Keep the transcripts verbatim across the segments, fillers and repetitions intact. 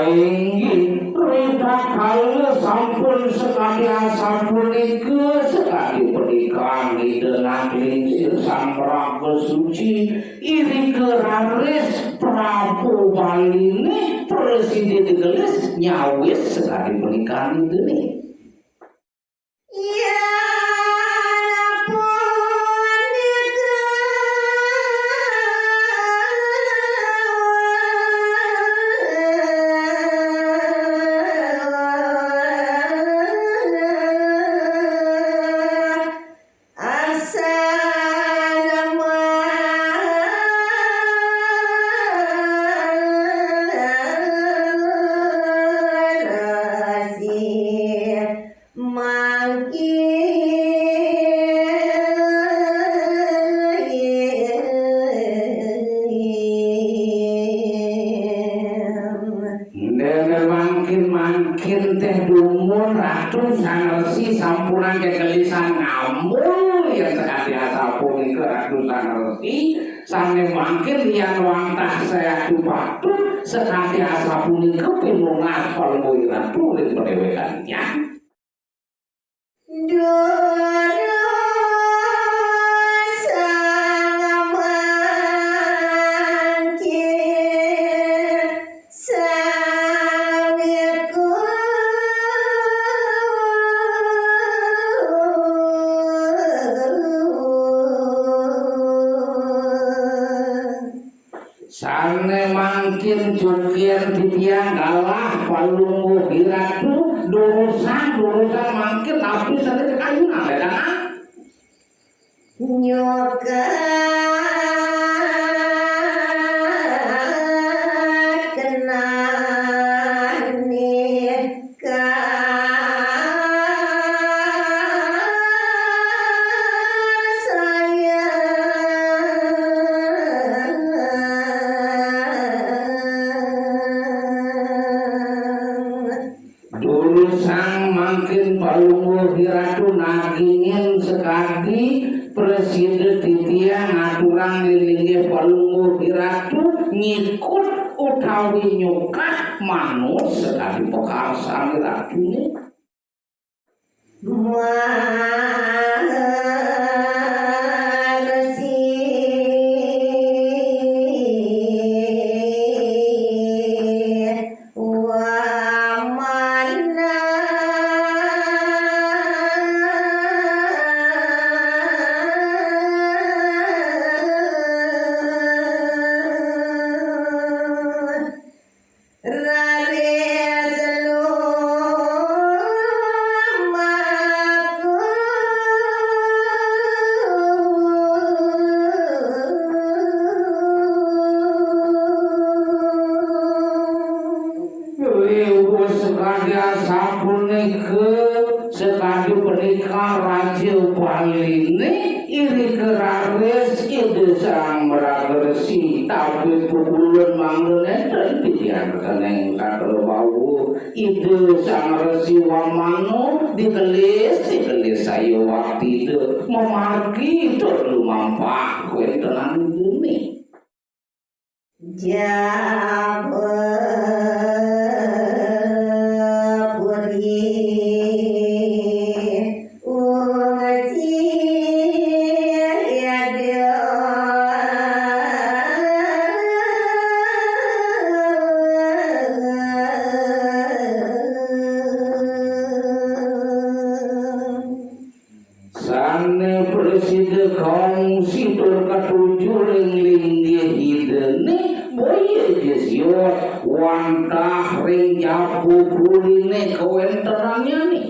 Inggih, ritatkala sampun sakadi asapunika, sakadi pernikahan Ida Naglingsir Sang Maraga Suci, irika raris Prabu Baliné prasida digelis nyawis sakadi pernikahan Idané. Déné mangkin-mangkin téh dumun Ratu Sang Resi sampunang gegelisan ngamul yén sakadi asapunika Ratu Sang Resi sané mangkin yén wantah sayatu patut sakadi asapunika pinungas Palungguh Ratu ring padéwékannya. Sané mangkin cukian titiang galah Palungguh Ratu, durusang, durusang mangkin, tapi sané kakayunan, ya, Kang? Durusang mangkin Palungguh Ratu nagingin sakadi prasida titiang ngaturang linggih Palungguh Ratu nyikut utawi nyukat manut sakadi pakarsan Ratuné. Wih, wus sakadi asapunika, sakadi pernikahan Raja Baliné, irika raris Ida Sang Maraga Resi, tapi pukulun mangda nénten titiang kénten ing katra wau. Ida Sang Resi Wamana digelis, digelis saya wakti Ida mamargi tur lumampah kawéntenan Idané. Sané prasida kongsi tur katuju ring linggih Idané, boya ja sios wantah ring jabu kuliné kawéntenannyané.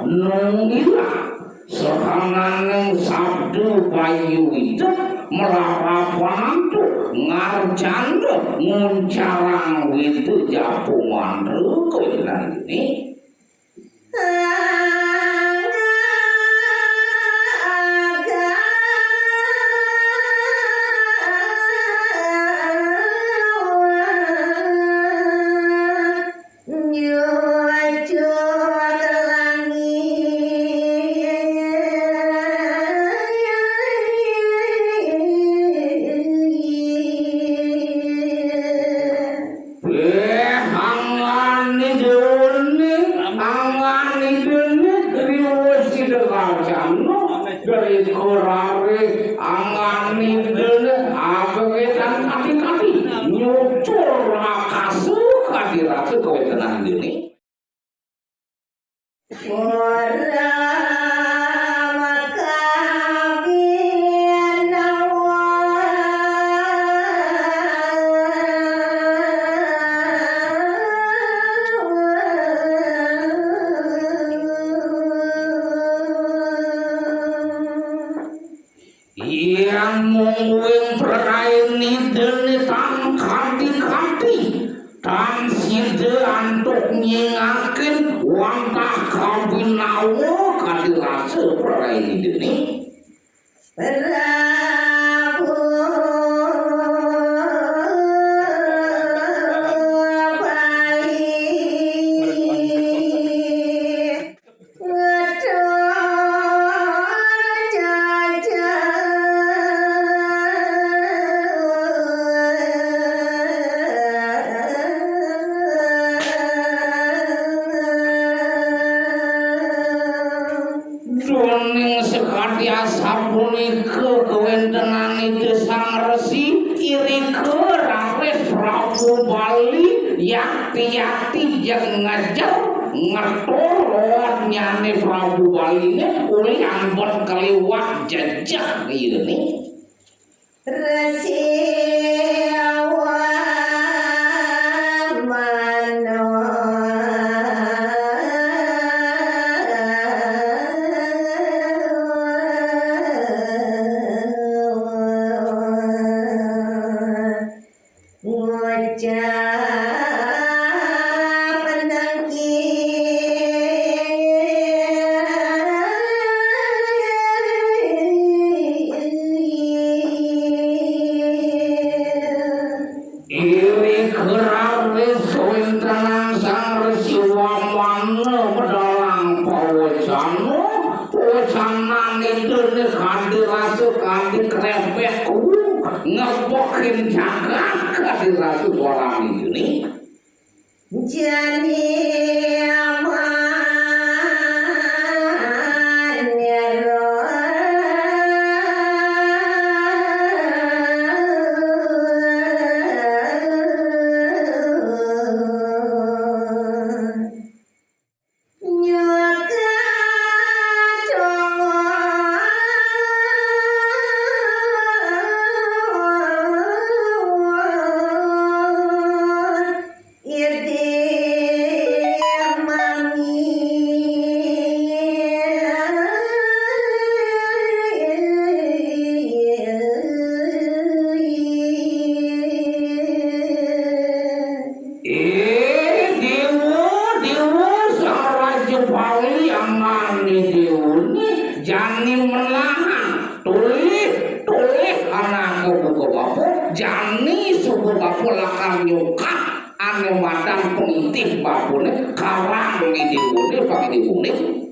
Nunggila sahananing sabda bayu idep, mlarapan antuk ngarcanda nguncarang weda japa mantra kawéntenan dini. Éh, angani déwané, angani déné, riwis Ida Karcana, dari koraré, angani déné, akékétan kati-kati, nyucur akasa kadi rasa kawéntenan déné. Ora makabinawa. Yén mungguing prarain Idané tan kadi-kadi, tan sida antuk nyingakin wantah kabinawa kadi rasa prarain Idané. Prabu Bali. Duaning sakadi asapunika kawéntenan Ida Sang Resi, irika raris Prabu Bali yakti-yakti jeg ngejer ngetur rohnyané Prabu Baliné uli ambet kaliwat jejeh iyané. Resi Awan Mano. Ngucap nangkir. Iri kerabis kawéntenan Sang Resi Wamana medalang pawecana, pawecanané déné kadi rasa kadi krepek kuwung, ngebekin jagat kadi rasa suarane déné. Jani aman nyero. Nyuwaka donga. Idih mami. Eh, déwa, déwa, Sang Raja Bali, angane déwane jani menahan. Tulih, tulih anake buka bapa, jani suba bapa lakar nyukak ane madan pengitih bapane, karang déwane, pang déwane.